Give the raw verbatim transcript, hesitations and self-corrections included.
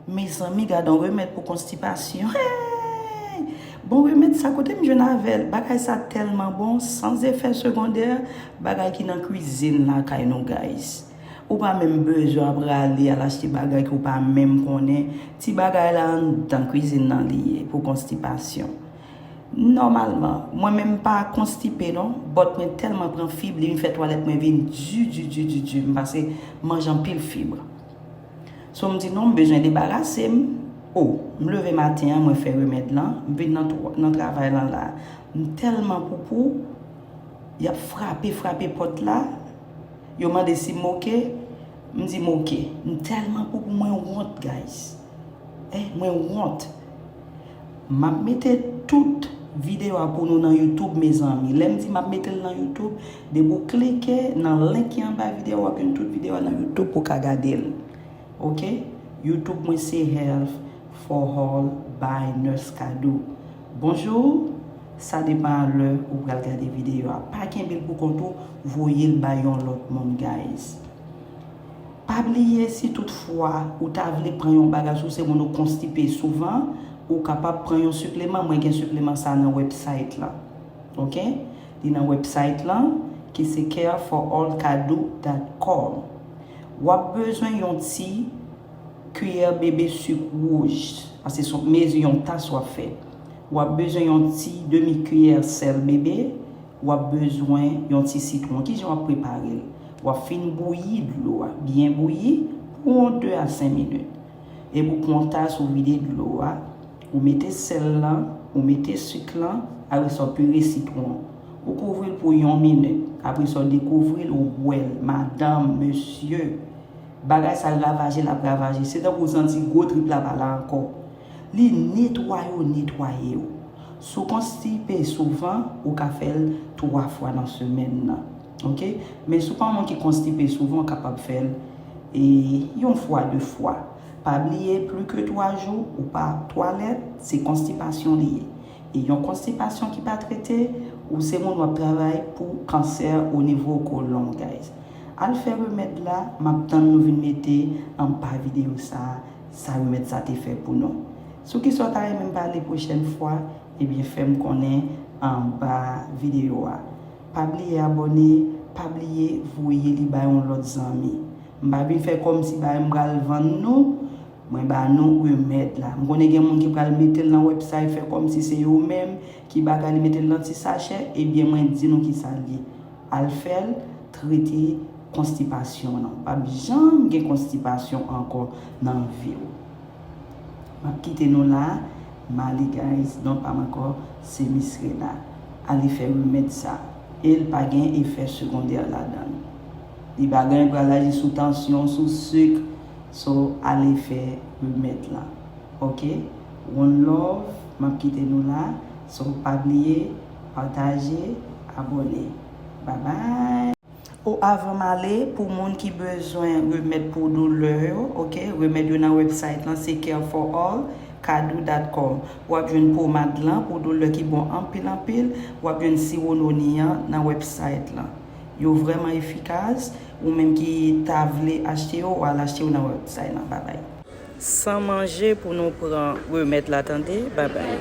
Mezanmi, gade yon remèd pou konstipasyon. Hey! Bon, remèd sa, kote m jwenn avè l? Bagay sa tèlman bon, sans effet secondaire, bagay ki nan kwizin lakay nou, guys. Ou pa menm bezwen ap rale al achte bagay ke w pa menm konnen. Ti bagay la anndan kwizin nan li ye pou konstipasyon. Nòmalman, mwen menm m pa konstipe non, but mwen tèlman pran fib, li vin fè twalèt mwen vin di, di, di, di, di. M pase manje anpil fib. So m di non, m bezwen debarase m. O, m leve maten an, mwen fè remèd lan, m vin nan twa- nan travay lan la. M tèlman poupou, y ap frape, frape pòt la. Yo mande si m oke, m di m oke. M tèlman poupou, mwen wont, guys. Eh, mwen wont. M ap mete tout videyo a pou nou nan YouTube, mezanmi. Lè m di m ap mete l nan YouTube, depi w klike nan link ki anba videyo a, w ap jwenn tout videyo a nan YouTube pou w ka gade l. Oke? YouTube mwen se Health for All by Nurse Kadou. Bonjou, sa depan a lè ou pral gade videyo a. Pa kenbe l pou kont ou, voye l bay yon lòt moun, guys. Pa bliye, si tout fwa ou ta vle pran yon bagay, si w se moun ou konstipe souvan, ou kapab pran yon sipleman. Mwen gen sipleman sa nan website lan. Oke? Li nan website lan, ki se care for all kadou dot com. W ap bezwen yon ti kiyè bebe sik wouj, paske se mezi yon tas w ap fè. W ap bezwen yon ti demi kiyè sèl bebe, w ap bezwen yon ti sitwon. Kijan w ap prepare l? W ap fin bouyi dlo a, byen bouyi, pou yon de a senk minit. Epi w pran yon tas, ou vide dlo a, ou mete sèl lan, ou mete sik lan, apre sa w pire sitwon. Ou kouvri l pou yon minit, apre sa w dekouvri l, ou bwè l, madanm, mesye. Bagay sa ravaje l ap ravaje. Se tankou w santi gwo trip la pa la ankò. Li netwaye w, netwaye w. Si w konstipe souvan, ou ka fè l twa fwa nan semèn nan. Oke? Men si w pa yon moun ki konstipe souvan, ou kapab fè l e, yon fwa, de fwa. Pa bliye, plis ke twa jou ou pa twalèt, se konstipasyon li ye. E yon konstipasyon ki pa trete, ou se moun w ap travay pou kansè o nivo kolon, guys. Al fè remèd la, m ap tann nou vin mete anba videyo sa, sa remèd sa te fè pou nou. Sou kisa w ta renmen m pale pwochèn fwa, ebyen fè m konnen anba videyo a. Pa bliye abòne, pa bliye voye li bay yon lòt zanmi. M pa vin fè kòmsi bagay m pral vann nou, mwen ba nou remèd la. M konnen gen moun ki pral mete l nan website, fè kòmsi se yo menm ki bagay li mete l nan ti sachè, ebyen mwen di nou kisa l ye. Al fè l, trete konstipasyon w lan. W p ap janm gen konstipasyon ankò nan vi w. M ap kite nou la, m ale guys, non pa m ankò, se Miss Rena. Ale fè remèd sa. E l pa gen efè segondè ladan l. Li pa gen pral aji sou tansyon, sou sik. So, ale fè remèd lan. Oke? One love, m ap kite nou la. So, pa bliye, pataje, abòne. Bye bye! O, avan m ale, pou moun ki bezwen remèd pou doulè yo, oke, remèd yo nan website lan, se care for all kadou dot com. W ap jwenn pomad lan pou doulè ki bon anpil, anpil. W ap jwenn siwo noni an nan website lan. Yo vrèman efikas. Ou menm ki ta vle achte yo, w al achte yo nan website lan. Babay. San manje pou nou pran remèd la, tande. Babay.